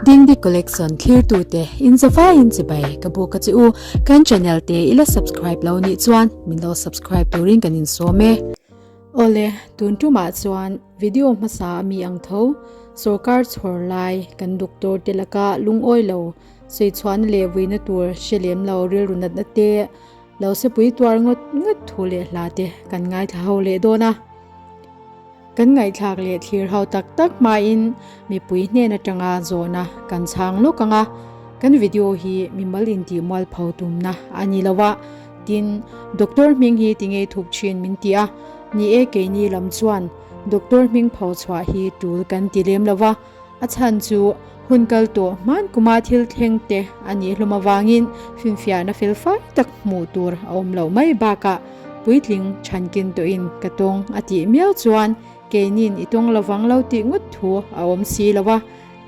Dingdi Collection thlirtute in zavaiin chibai ka buk a che u. Kan channel te i la subscribe lo nih chuan min lo subscribe turin kan insawm e. Awle, tun tumah chuan video hmasa a mi ang tho, sorkar chhawr lai kan doctor te laka lungawi lo sawichhuahna leh vuina tur hre lem lo rilru natna te lo sepui tuar ngawt ngawt thu leh hla te kan ngaithla ho leh dawn a. Kan ngaihthlak leh thlir ho tak tak hmain mipui hnen atanga zawhna kan chhang lawk ang a, kan video hi mimal intih mualpho tumna a ni lo a, tin doctor hming hi tinge thup thin min ti a, ni e keini lam chuan doctor hming pho chhuah hi tul kan ti lem lo va, A chhan chu hun kal tawh hman kuma thil thleng te a nih hlawm avangin finfiahna fel fai tak hmuh tur a awm loh mai bakah puitling chhankin tawhin ka tawng a tih miau chuan keinin i tawng lovang lo tih ngawt thu a awm si lo a.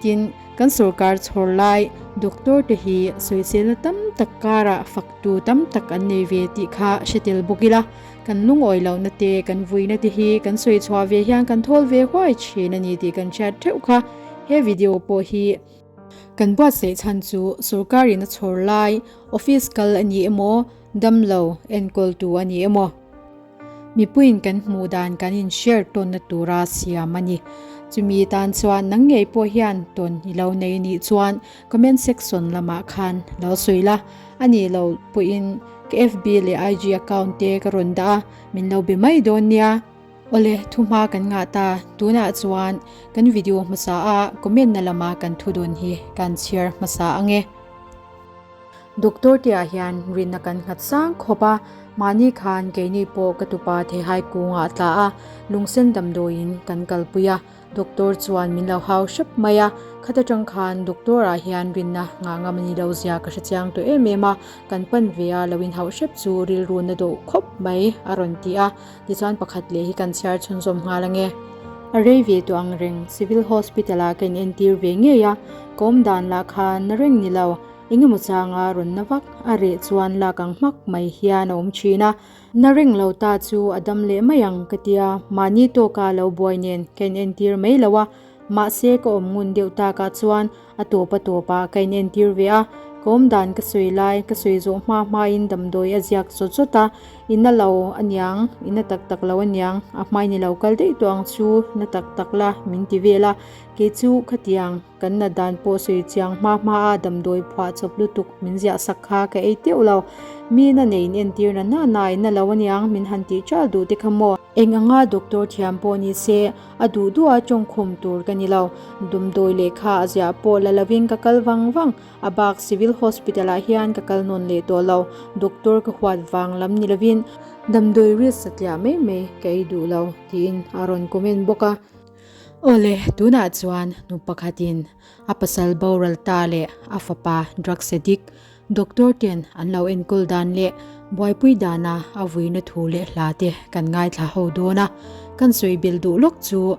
Tin, kan sorkar chhawr lai doctor te hi sawiselna tam tak karah faktu tam tak an nei ve tih kha hre tel bawk ila. Kan lungawi lohna te, kan vuina te hi kan sawi chhuah ve hian kan thawl ve huai thin a ni tih kan hriat theuh kha. He video pawh hi kan buatsaih chhan chu sorkarin a chhawr lai, office kal a ni emaw, damlo enkawltu a ni emaw, mipuiin kan hmuh dan kan in share tawnna tura siam a ni. Chumi tan chuan nang ngei pawh hian tawn i lo nei nih chuan comment section lamah khan lo sawi la. A nih loh pawhin ka FB leh IG account te ka rawn dah a, min lo be mai dawn nia. Awle, thu hma kan ngah ta, tunah chuan kan video hmasa a comment na lama kan thu dawn hi kan chhiar hmasa ang e. Doctor te ah hian rinna kan nghat sang khawp a, mahni khan keini pawh ka tupa theihai kungah a tla a, lungsen damdawiin kan kalpui a. Doctor chuan min lo hau hrep mai a, khata tang khan doctor ah hian rinna ngah ngam a ni lo zia ka hre chiang tawh em em a, kan pan ve a lo inhauh hrep chu rilru na dawh khawp mai a rawn ti a, tichuan pakhat leh hi kan chhiar chhunzawm nghal ange. A rei ve tawh ang reng, Civil Hospital ah ka in entir ve ngei a, ka awm dan lah kha na reng ni lo, engemaw changa rawn na vak a reh chuan lak ang hmak mai hian a awm thin a, Na reng lo ta chu a dam leh mai ang ka tia, mahni tawka lo buai nen ka in entir mai lo a, mahse ka awm ngun deuh takah chuan a tawp a tawpah ka in entir ve a, ka awm dan ka sawi lai ka sawi zawh hma hmain damdawi a ziak zawt zawt a, i na lo aniang, i na tak tak lo aniang, a hmai ni lo kal daih tawh ang chu na tak tak la min ti vel a, kei chu khatiang. Kan nat dan pawh sawi chiang hma hma a damdawi phuah chawp lutuk min ziah sak kha ka ei teuh lo. Mi na nei in entir na na na in na lo aniang min han tih chal duh te kha maw. Eng anga doctor thiam pawh ni se a duh duh a tawngkhum tur ka ni lo. Damdawi lehkha a ziah pawh la lovin ka kal vang vang. A bak civil hospital ah hian ka kal nawn leh tawh lo. Doctor ka huat vang lam ni lovin damdawi risk satliah mai mai ka ei duh lo tiin a rawn comment bawk a. Awle, tunah chuan nu pakhatin a pasal boral ta leh a fapa drugs addict doctor ten an lo enkawl dan leh buaipui dana a vuina thu leh hla te kan ngaithla ho dawn a. Kan sawi belh duh lawk chu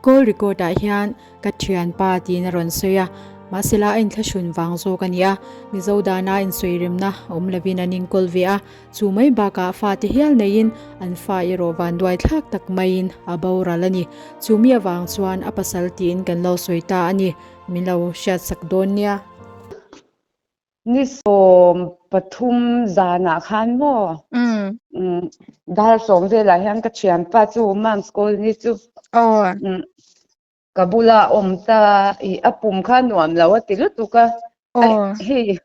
call record ah hian ka thianpa tiin a rawn sawi a, mahsela a inthlahrun vang zawk a ni a, Mizo dana insawi remna awm lovin an inkawl ve a. Chu mai bakah fate hial neiin an fa erawh vanduai thlak tak maiin a boral a ni. Chu mi avang chuan a pasal tiin kan lo sawi ta a ni. Min lo hriatsak dawn nia. Ni 13 zanah khan maw dar 10 velah hian ka thianpa chu Mams Colony chu ka bula awm ta i a pum kha nuam lo a ti lutuk a. Hei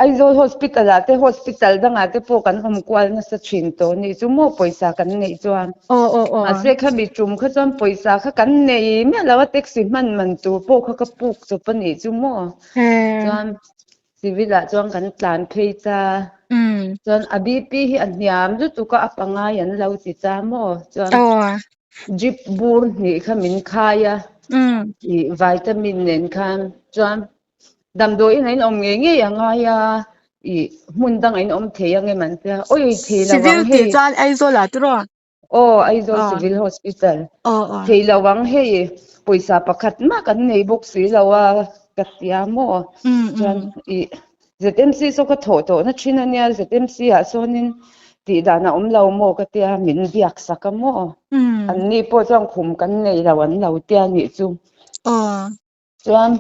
Aizawl Hospital ah te hospital dangah te pawh kan awm kual nasa thin tawh anih chu maw pawisa kan neih chuan. Mahse khami tum kha chuan pawisa kha kan nei miah lo a taxi hman man tur pawh kha ka puk chawp anih chu maw. Chuan civil ah chuan kan tlan phei ta. Chuan a BP hi a hniam lutuk a a pangai an lo ti ta maw. Chuan drip bur hnih kha min khai a ih vitamin nen khan chuan Damdawiin a inawm ngei ngei a ngai a, ih hmun dang a inawm thei ang em an tia, awi thei lo ang Civil hei. tih chuan Aizawl ah tiraw? Aw, Aizawl Civil Hospital. Thei lo ang hei, pawisa pakhat mah kan nei bawk si lo a ka tia maw? Chuan ih ZMC saw ka thawh tawhna thin a nia, ZMC ah sawnin tih dan a awm lo maw ka tia, min biak sak a maw? Anni pawh chuan khum kan nei lo an lo tia nih chu. Chuan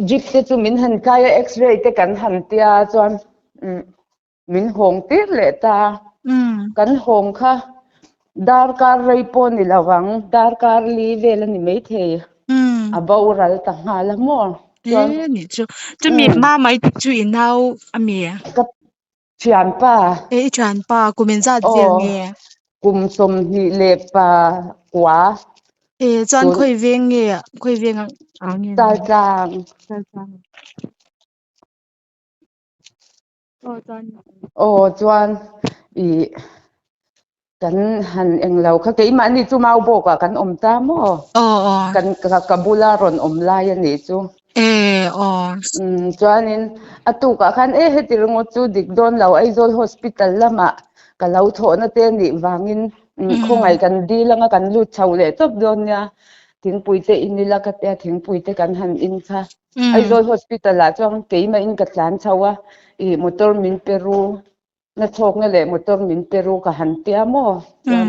Jeep te chu min han kai a, x-ray te kan han tia chuan min hawng tir leh ta. Kan hawng kha darkar rei pawh ni lo ang, darkar li vel a ni maithei. A boral ta nghal a maw? Chuan nih chu. Chumi hma mai chu i nau a mi? Ka Thianpa. E i thianpa kum in zat vel nge? Kum 24. E chuan khawi veng nge khawi veng ah nge? Chaltlang. Chaltlang. Aw chuan. Aw chuan i kan han englo kha keimahni chu Maubawk ah kan awm ta maw? Aw aw. Kan ka bula rawn awm lai a nih chu. E aw. Umm chuanin a tukah khan e heti ringawt chu dik dawn lo Aizawl Hospital lamah ka lo thawhna te nih vangin khawngaih kan dil anga kan lut chho leh tawp dawn nia thingpui te in ila ka tia thingpui te kan han in kha. Aizawl Hospital ah chuan keimahin ka tlan chho a ih motor min pe ru Na chhawkna leh motor min pe ru ka han tia maw? Chuan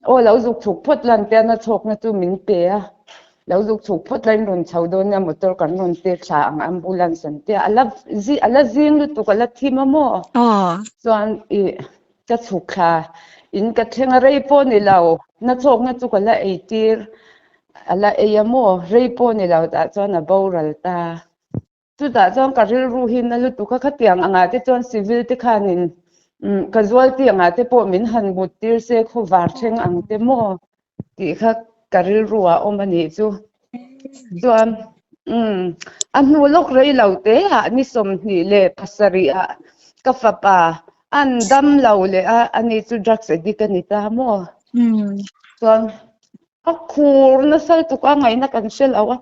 aw lo zuk chhuk phawt la an tia na chhawkna chu min pe a, lo zuk chhuk phawt la in rawn chho dawn nia motor kan rawn tir thla ang ambulance an tia a la a la zing lutuk a la thim a maw? Chuan ih ka chhuk thla in ka thleng a rei pawh ni lo na chhawkna chu ka la ei tir a la ei a maw rei pawh ni lo tah chuan a boral ta. Chutah chuan ka rilru hi na lutuk a, khatiang angah te chuan civil te khanin casualty angah te pawh min han mut tir se khawvar thleng ang te maw tih kha ka rilru ah awm a nih chu. Chuan a hnu lawk rei lo te ah ni 27 ah ka fapa an dam lo leh a, ani chu drugs addict a ni ta maw? Chuan a khur nasa lutuk a, ngaihna kan hre lo a,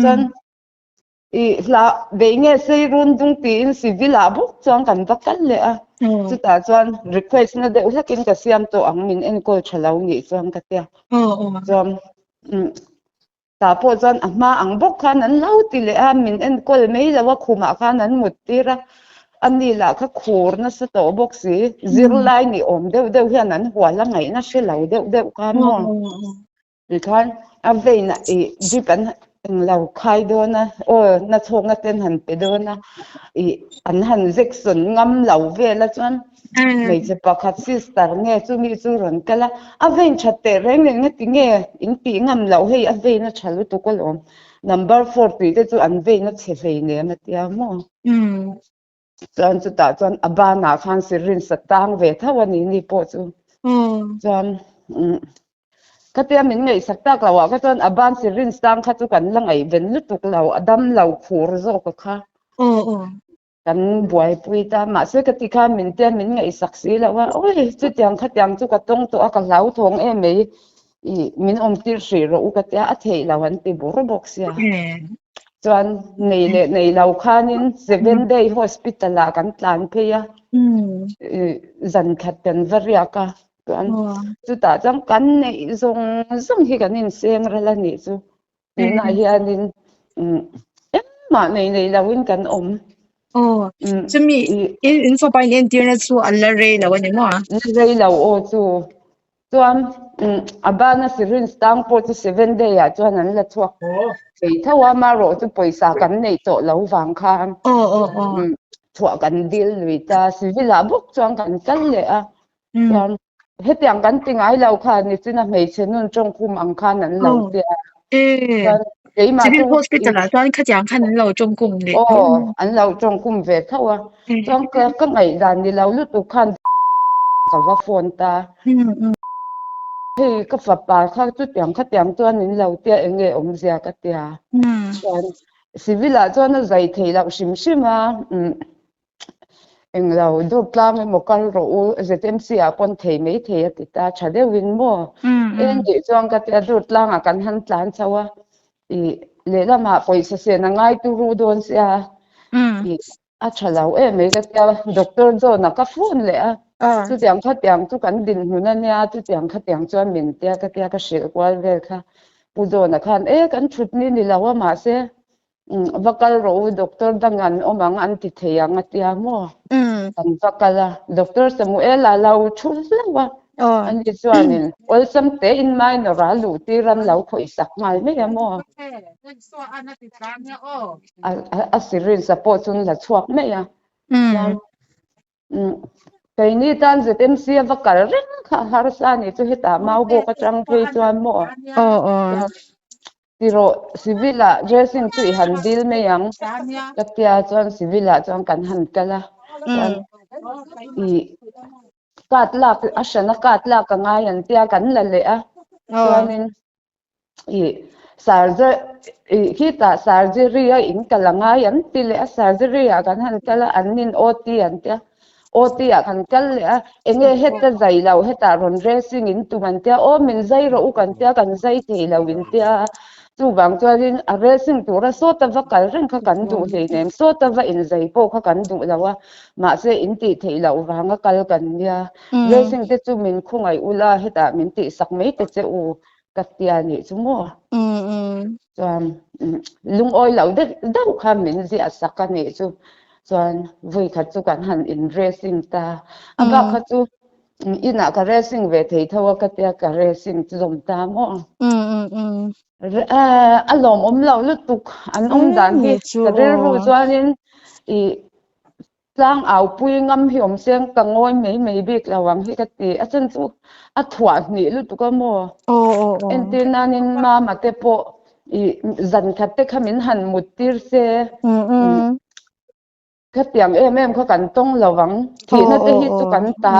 chuan I hla bei nge sei run dung tiin civil ah bawk chuan kan va kal leh a, chutah chuan request na deuh hlakin ka siam tawh ang min enkawl tha lo nih chuan ka tia. Chuan tah pawh chuan a hma ang bawk khan an lo ti leh a, min enkawl mai lo a khumah khan an mut tir a, ani lah kha khur nasa tawh bawk si, zirlai ni awm deuh deuh hian an hual a ngaihna hre lo deuh deuh khan maw. Tikhan a vein ah ih drip an englo khai dawn a, aw nachhawkna te an han pe dawn a, ih an han jection ngam lo vel a chuan hmeichhe pakhat sister nge chumi chu rawn kal a, a vein that teh reng reng a ti nge in tih ngam loh hei a vein a tha lutuk alawm number four tih te chu an vein a chhe hlei nem a tia maw. Chuan chutah chuan a banah khan syringe a tang ve tho a ni ni pawh chu. Chuan khatia min ngaihsak tak loh ah kha chuan a ban syringe tang kha chu kan la ngaihven lutuk lo, a dam lo khur zawk a kha. Kan buaipui ta, mahse ka ti khan min tia min ngaihsak si lo a, awi chutiang khatiang chu ka tawng tawh a, ka hlauthawng em mai, ih min awm tir hrih rawh u ka tia a theih lo an ti bur bawk sia. Chuan nei leh nei lo khanin seven day hospital ah kan tlan phei a, zan khat kan va riak a, chuan chutah chuan kan neih zawng zawng hi kan inseng ral a nih chu. Tunah hianin engmah nei nei loin kan awm. Aw, chumi in fapa in entirna chu an la rei lo a ni maw? La rei lo aw chu. Chuan a bana syringe tang pawh chu seven day ah chuan an la chhuak thei tho a, amaherawh chu pawisa kan neih tawh lo vang khan chhuah kan dil lui ta, civil ah bawk chuan kan kal leh a, chuan hetiang kan ti ngai lo kha nichina hmeichhe nun tawngkhum ang khan an lo tia. Chuan keimah Civil hospital ah chuan khatiang khan an lo tawngkhum leh tho. Aw, an lo tawngkhum ve tho a. Chuan ka ka ngaihdan ni lo lutuk khan ka va phone ta. Hei ka fapa kha chutiang khatiang chuan in lo tia eng nge awmzia ka tia. Chuan civil ah chuan a zai thei loh hrim hrim a. Englo dur tlang emaw kal rawh u ZMC ah pawn thei mai thei a ti ta tha deuhin maw eng tih chuan ka tia dur tlangah kan han tlan chho a ih lehlamah pawisa sen a ngai turu dawn sia ih a tha lo em mai ka tia doctor John-a ka phone leh a chutiang khatiang chu kan dinhmun a nia chutiang khatiang chuan min tia ka tia ka hrilh kual vel kha Pu John-a khan e kan thut ni ni lo a mahse Va kal rawh u, doctor dang an awm ang an ti thei ang a tia maw? Kan va kal a, Doctor Samuel-a lo thu hlauh a. Ani chuanin awlsam tein minor a luh tir an lo khawih sak nghal mai a maw? A syringe a pawh chu an la chhuak mai a. Chuan keini tan ZMC a va kal reng kha a harsa a nih chu hetah Maubawk atang phei chuan maw? Tirawh civil ah dressing chu i han dil mai ang ka tia chuan civil ah chuan kan han kal a chuan i card lak a hrana card lak a ngai an tia kan la leh a chuanin i surgery i khitah surgery a in kal a ngai an ti leh a surgery ah kan han kal a an nin OT an tia OT ah kan kal leh a, enge heta zai lo hetah rawn dressing in tum an tia, aw min zai rawh u kan tia kan zai thei lo in tia, chuvang chuanin a dressing tura sawta va kal reng kha kan duh hleinem, sawta va inzai pawh kha kan duh lo a, mahse in tih theih loh vanga kal kan nia, dressing te chu min khawngaih ula hetah min tihsak mai ta che u ka tia nih chu maw? Chuan lungawi lo deuh deuh kha min ziah sak a nih chu. Chuan vui khat chu kan han in dressing ta. A bak kha chu inah ka dressing ve thei tho a ka tia ka dressing chu zawm ta maw? A lawmawm lo lutuk an awm dan hi ka rilru chuanin i Tlang au pui ngam hi awm se ka ngawi mai mai bik lo ang hi ka ti. A chan chu a thuah hnih lutuk a maw? Entir nanin mama te pawh i zan khat te kha min han mut tir se khatiang em em kha kan tawng lo ang. Thihna te hi chu kan ta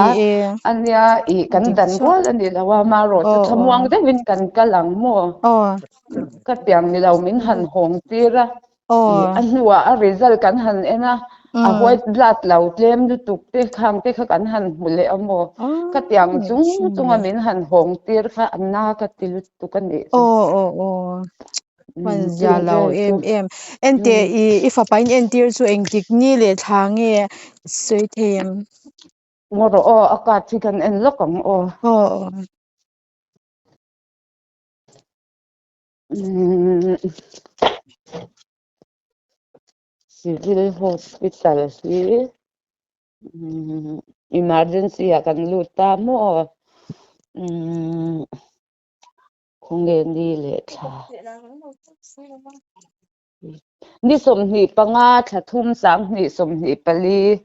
a nia i kan dan rual a ni lo a, marawh chu thlamuang deuhin kan kal ang maw? Khatiang ni lo min han hawng tir a. A hnuah a result kan han en a, a white blood lo tlem lutuk te khang te kha kan han hmu leh a maw? Khatiang chung chunga min han hawng tir kha a na ka ti lutuk a nih chu. Aw aw aw hman zia lo em em. Enteh i i fapa in entir chu engtik ni leh thla nge sawi thei em? Ngaw rawh aw, a card hi kan en lawk ang aw. Aw aw. Civil Hospital hi emergency ah kan lut ta maw khawnge ni leh thla Ni 25 thla thum 2024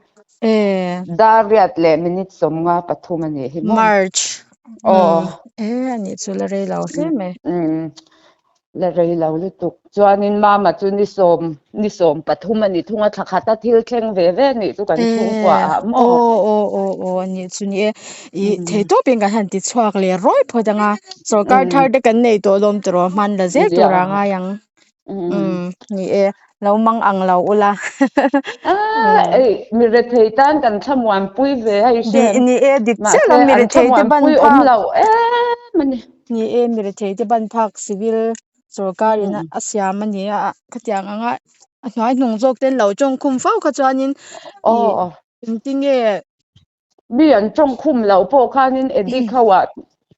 dar riat leh minute 53 a nih hi maw? March. Aw. E a nih chu la rei lo hle mai. La rei lo lutuk. Chuanin mama chu ni sawm ni 13 a ni thung a thla khat a thil thleng ve ve a nih chu kan chhungkua ah maw? Aw aw aw aw a nih chu ni e. I thei tawpin kan han ti chhuak leh rawi phawt ang a. Sorkar thar te kan nei tawh lawm tawh hman la zel tur a ngai ang. Umm ni e, lo mang ang lo ula. Ah, ei, mi rethei tan kan thlamuan pui ve a i hriat. Ni e, dik chiah lo, mi rethei te ban phak. Awm lo em a ni. Ni e, mi rethei te ban phak civil sorkar in a siam a ni a, khatiang anga a hnuai hnung zawk ten lo tawng khum fo kha chuanin i engtinge Mi an tawng khum loh pawh khanin Eddie ho ah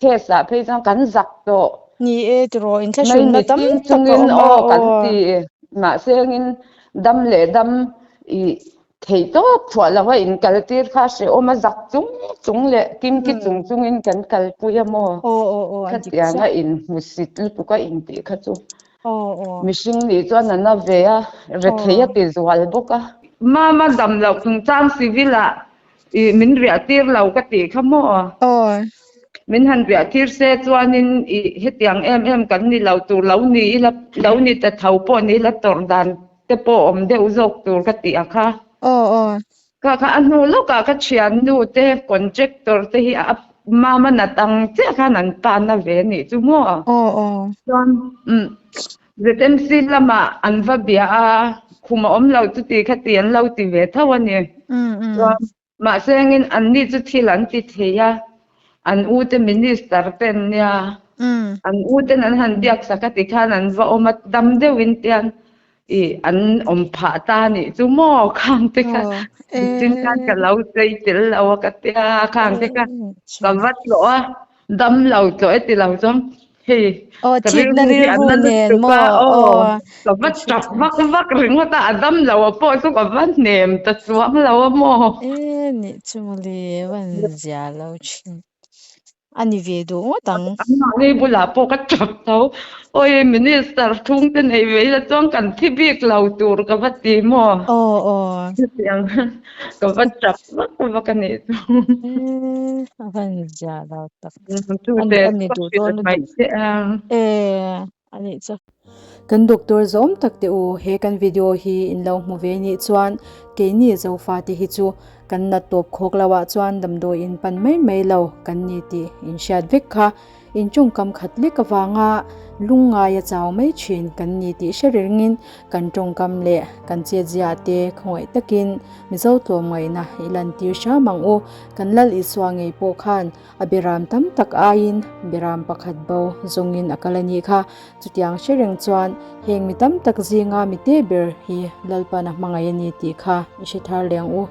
case ah phei chuan kan zak tawh. Ni e tiraw inthlahrunna tam tak a chungin awm a aw kan ti mahse engin dam leh dam i theih tawp chhuah lo a in kal tir kha hrehawm a zak chung chung leh kimki chung chungin kan kalpui a maw khatianga in hmusit lutuk a intih kha chu Mihring nih chuan a na ve a, rethei a ti zual bawk a. Mama dam loh chungchang civil ah i min riah tir lo ka tih kha maw? Min han riah tir se chuanin i hetiang em em kan ni lo tur lo ni ila lo ni ta tho pawh ni ila tawrh dan te pawh awm deuh zawk tur ka tih a kha. Kha kha a hnu lawkah ka thiannu te contractor te hi a mama nat ang chiah khan an tan a ve anih chu maw? Chuan umm ZMC lamah an va bia a, khum a awm lo chuti kha ti an lo ti ve tho a ni. Chuan mahse engin anni chu thil an ti thei a, an u te minister te an nia, an u ten an han biak sak a ti khan an va awm a, dam deuhin tian I an awm phah ta nih chu maw khang te kha tin khan ka lo chei tel lo a ka tia khang te kha ka va tlawh a dam lo tlawh e ti lo chuan hei ka rilru hi a na lutuk a aw ka va tap vak vak ringawt a a dam lo a pawh chu ka va hnem ta chuang lo a maw. E nih chu mawle van zia lo thin. A ni ve duh ngawt ang. Anmahni bulah pawh ka tap tho. Awi minister chhungte nei ve ila chuan kan thi bik lo tur ka va ti maw? Aw aw. Chutiang ka va tap vak vak a nih chu. Eee a van zia lo tak. Chu A te a ni chu ka duh hrilh dawn mai lutuk. che a. Eee a nih chu. Kan doctor zawm tak te u, he kan video hi in lo hmu ve nih chuan keini Zofate hi chu kan nat tawp khawk lo ah chuan damdawi in pan mai mai lo kan ni tih in hriat vek kha. In tawngkam khat lek avanga lungngai a chau mai thin kan ni tih hre rengin kan tawngkam leh kan chetzia te khawngaih takin Mizo tlawmngaihna i lantir hram ang u. Kan Lal Isua ngei pawh khan A beram tam tak aiin beram pakhat bo zawngin a kal a nih kha. Chutiang hre reng chuan heng mi tam tak zinga mi te ber hi Lalpan a hmangaih a ni tih kha i hre thar leh ang u.